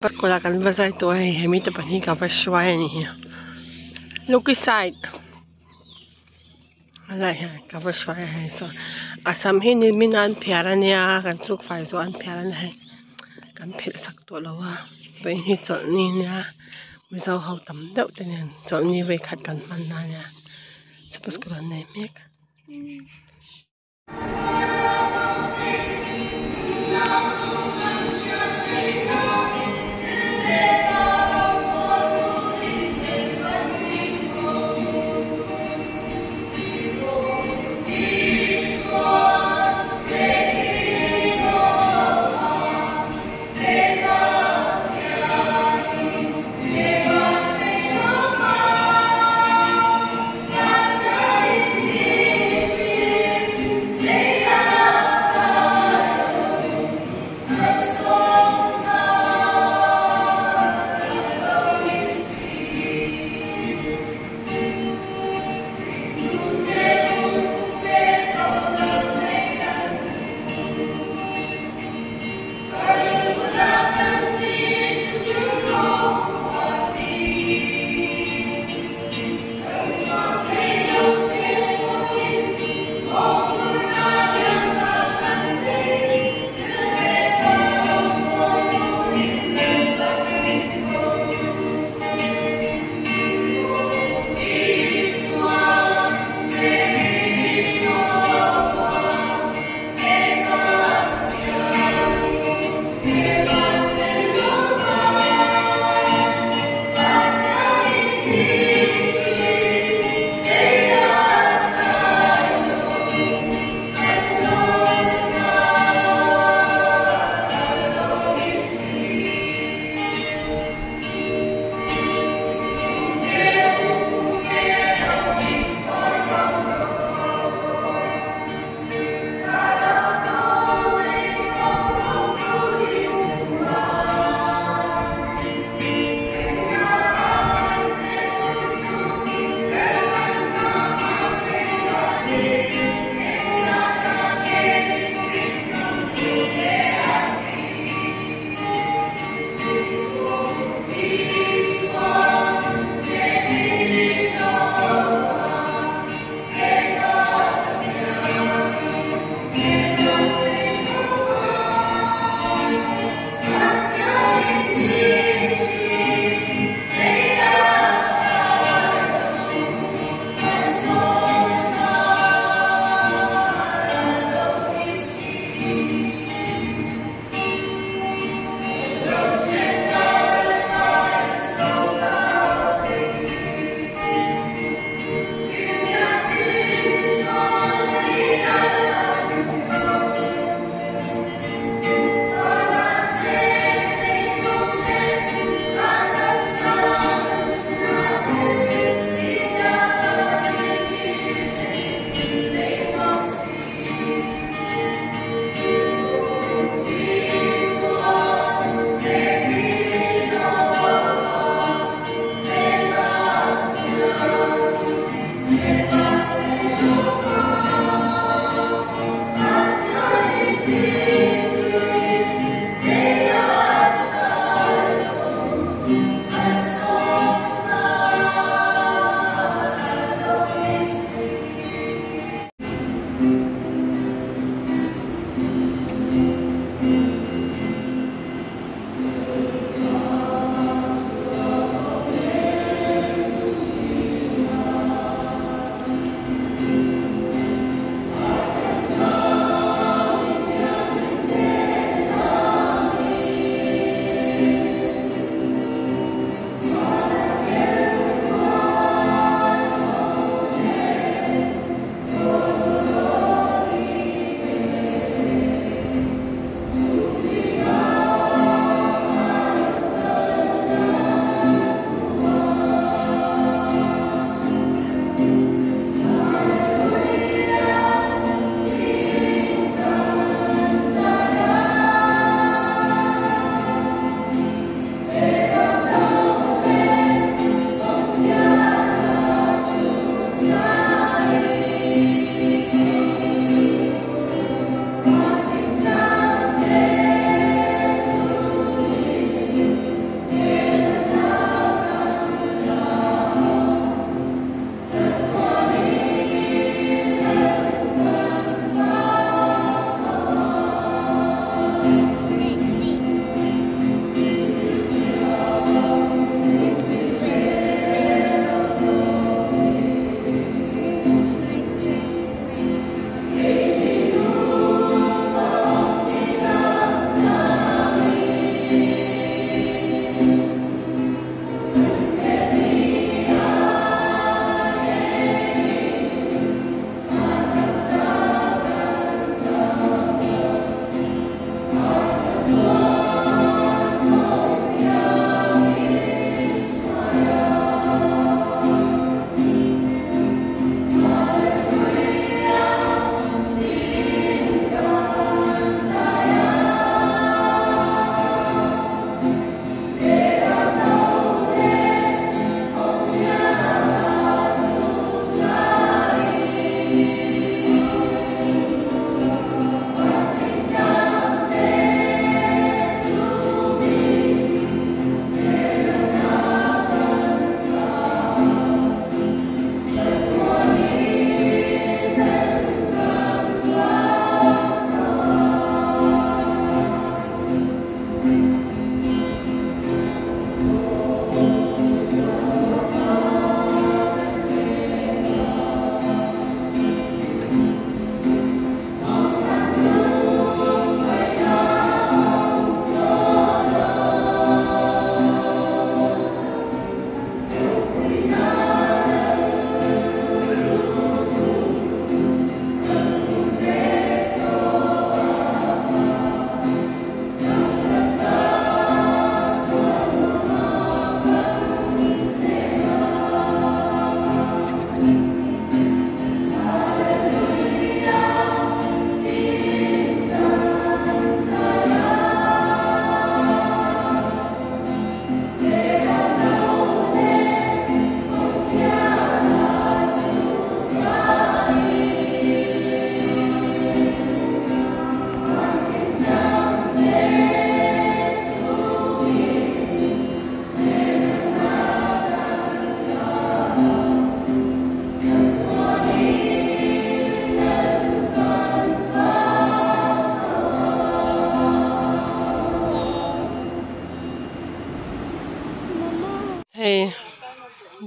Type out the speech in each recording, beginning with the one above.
Kawlah kan va zai tawh a hei hemi te pahnih ka va hruai a nih hi lucky side helaiah hian ka va hruai a hei saw a sam hi nimin a an phiar a nia kan chuk fai zawh an phiar a nia hei kan phelh sak tawh lo a vawiin hi chawlhni a nia mizo ho tam deuh te nen chawlhni vawikhat kan hman na a nia suppose ka rawn nei mek.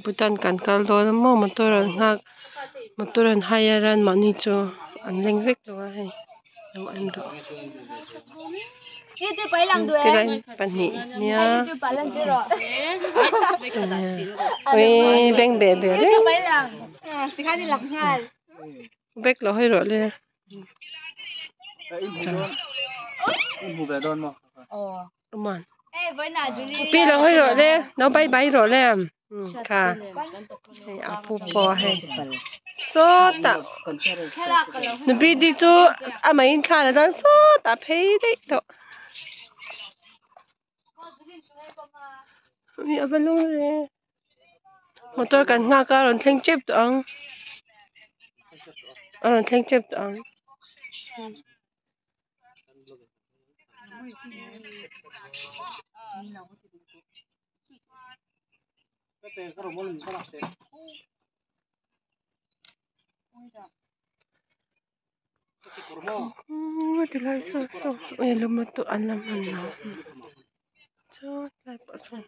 Bhutan kan kal dawn a maw motor an nghak motor an hire a anmahni chu an leng vek tawh a hei lo en rawh tilai pahnih nia ui beng beh beh reng bag lo hawi rawh le. Pi lo hawi rawh le lo bye bye rawh le kha hei a pu pawh hei sawtah nupi te chu amah in thla la chuan sawtah phei daih tawh a va lung ve motor kan nghak a rawn thleng tep tawh ang a rawn thleng tep tawh ang. Tilai saw saw an la hman lo chuan tlai pawh sawn.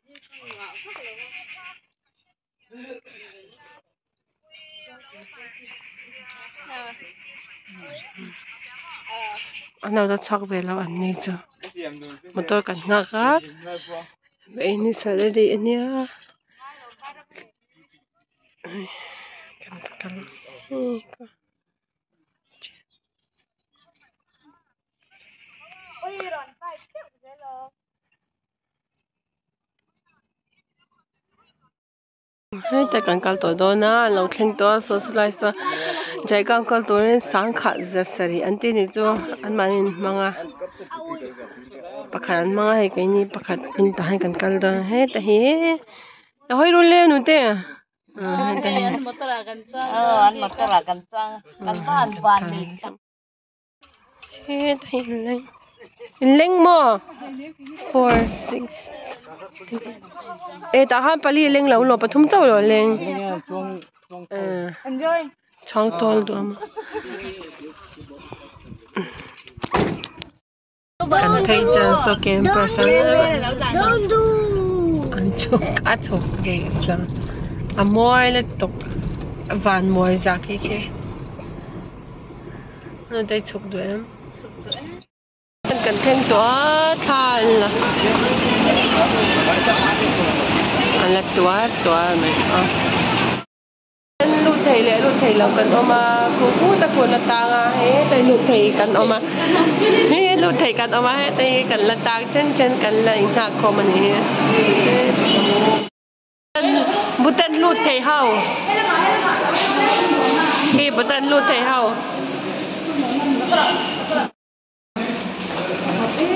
An lo la chhuak ve lo an ni chu motor kan nghak a ei ni saturday a nia kan kal mek a. Heta kan kal tawh dawn a an lo thleng tawh a saw lai saw Jaigaon kal turin sangkhat za sarih an tih ni chu anmahni an hmang a pakhat an hmang a hei keini pakhat in tah hian kan kal dawn a heta hi a hawi rul le nute heta hi. Heta hi inleng inleng maw four six eh tah khan pali a leng lo lawm pathum chauh lo a leng chhang tawl duh a maw. Kan phei chan saw campus a an chhuk a chhuk ve sa a mawi lutuk van mawi zah khi khi. Hei chhuk duh em? Kan thleng tawh a thla an la an la tuar tuar mai a. Lut thei leh lut thei lo kan awm a khu khu ta khu la tang a heta hi lut thei kan awm a he lut thei kan awm a heta hi kan la tang chen chen kan la inghak khawm a ni hi. Bhutan lut thei ho hi Bhutan lut thei ho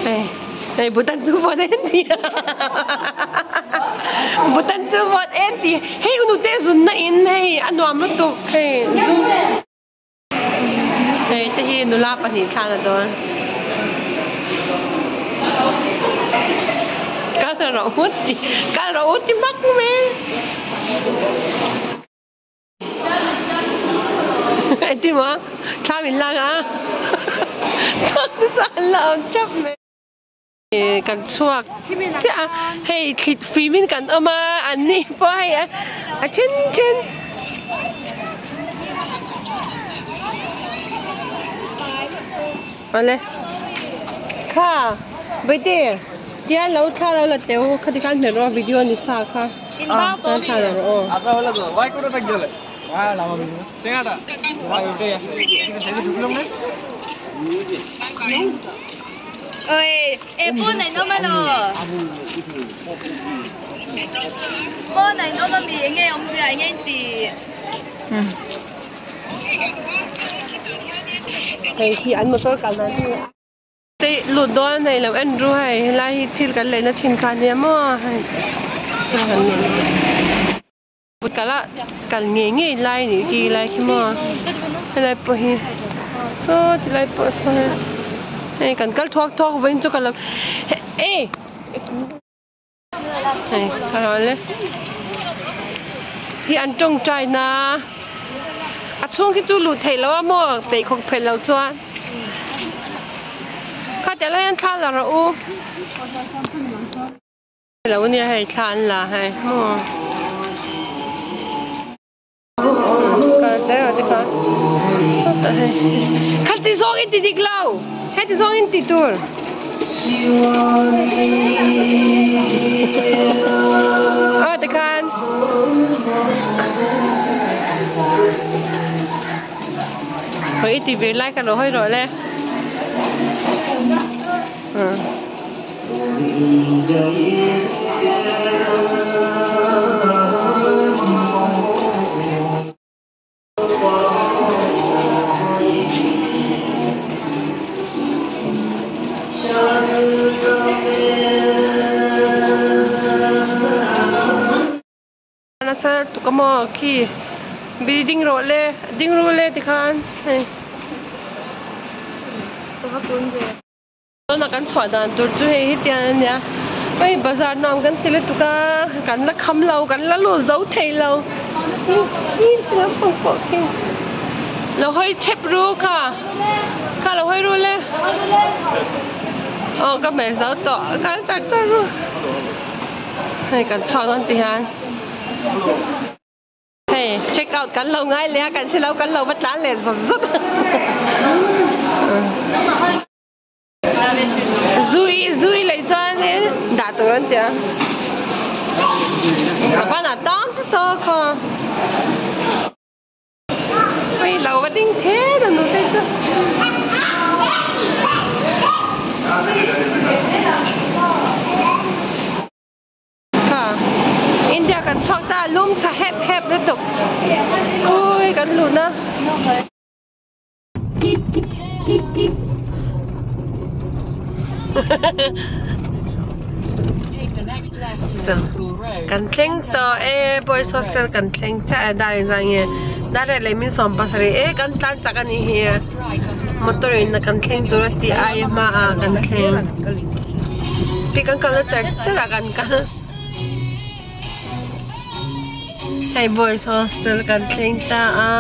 hei hei Bhutan chu vawt en ti Bhutan chu vawt en ti hei unute zun na in hei a nuam lutuk hei Hei te hi nula pahnih thlan a dawn. Kal rawh u ti kal rawh u ti hmak mai. Engtin maw thla min lak a chuan an la awm thap mai. Kan chhuak chiah a hei thlit fim in kan awm a an ni pawh hei a then then awle kha bawihtê tia lo thla lo la teu khati khan hmel rawh video ni sa kha a thla la rawh aw. Hei hi an motor kal dan hi te lut dawn a ilo en ru hei helai hi thil kan leina thin kha ania maw hei kal a kal ngei ngei lai anih khi lai khi maw helai pawh hi saw ti lai pawh saw hei kan kal thuak thuak vawiin chu ka lo e hei ka lo le hi an tawngtai na a chhung khi chu luh theih loh a maw peih khawk phelh loh chuan kha tiang lai hian thla la rawh u. Lo nia hei thla an la hei maw. kha tikhan sawtah hei khati zawng in ti dik lo heti zawng in ti tur. Aw tikhan Hoi i ti ve lai ka lo hawi rawh le. Nasa lutuk a maw khi building rawh le ding ru le tikhan hei. Tuna kan chhuah dan tur chu hei hetiang a nia hei bazar nuam kan ti lutuk a kan la kham lo kan la lut zo thei lo hi ti lampang pawh khi lo hawi thep ru kha kha lo hawi ru le aw ka hmel zo tawh kal char char ru hei kan chhuak dawn ti hian. Hei check out kan lo ngai leh a kan hre lo kan lo va tlan leh zawt zawt zui zui leh chuanin dah tur an tia a banah tang ta tawk a hei lo va ding thet a nute chu. Kha India kan chhuak ta lum tha hep hep lutuk ui kan luh na. Kan thleng tawh e boys hostel kan thleng chiah e dar engzah nge dar reh leh min 70 e kan tlan chak a nih hi motor in kan thleng tur a tih ai hmaah kan thleng. Pi kan kalna char char ah kan kal hei boys hostel kan thleng ta a.